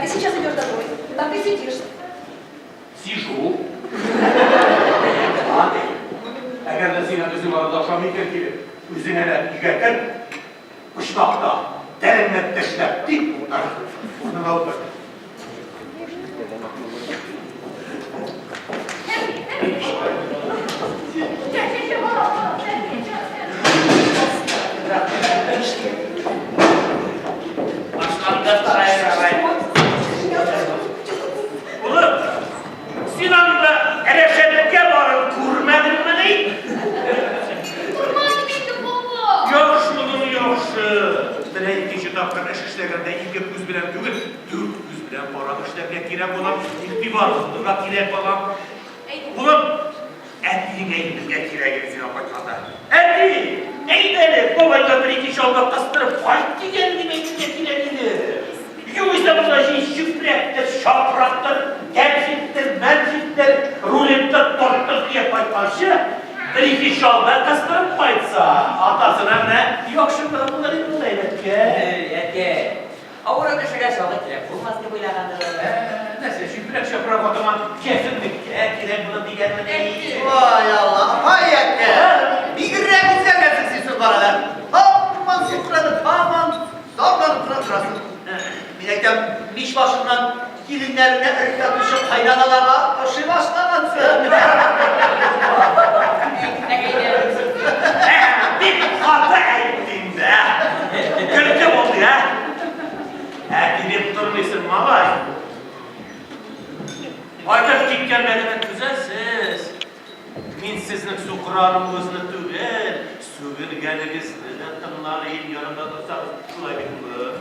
Так, ты сейчас идешь домой. Так и сидишь. Сижу. А? Әгәр дә син безнең арада ашамый икән килеп, үзең әнә өйгә кер, почмакта тәнеңне тешләп тик утыр. Урыныңа утыр. Улым, син анда рәшәткә барын күрмәдеңмени? Күрмәдем инде, баба. Яхшы, улым, яхшы. Менә икенче тапкыр эш эшләгәндә ике күз белән түгел, дүрт күз белән карап эшләргә кирәк, балам. Игътибарлы булырга кирәк, балам. Улым, әтиеңә әйтергә кирәк иде сиңа кайтканда. Әти, әйдә әле, бабайга бер-ике чалбар кыстырып кайт дигән дип әйтергә кирәк иде. Югыйсә монда җый чүпрәктер, чапрактыр, кәнфиттер, мәнфиттер, рулеттыр, торттыр төяп кайтканчы, бер-ике чалбар кыстырып кайтса, атасына менә яхшы гына булыр иде ул әйбәткә. Әй, әткәй, авыру кешегә чалгы кирәк булмас дип уйлагандыр. Ә, нәрсә, чүпрәк-чапрак атама кәфенлеккә кирәк булыр дигәнмени? Вай Алла, һай әткәй, бигрәк үзгәргәнсең син соңгы арада. Һаман сукранып, һаман Зарланып кына торасың. Мин әйтәм, мич башыннан киленнәренә өреп ятучы кайнаналарга ошый башлагансың. Бик каты әйтте инде, ә? Көлке булды, ә? Әти дип тормыйсың, малай. Кайтып киткәндә генә түзәсез. Мин сезнең сукрануыгызны түгел, сүгенгәнегезне дә тыңлар идем, янымда торсагыз. Шулай бит, улым?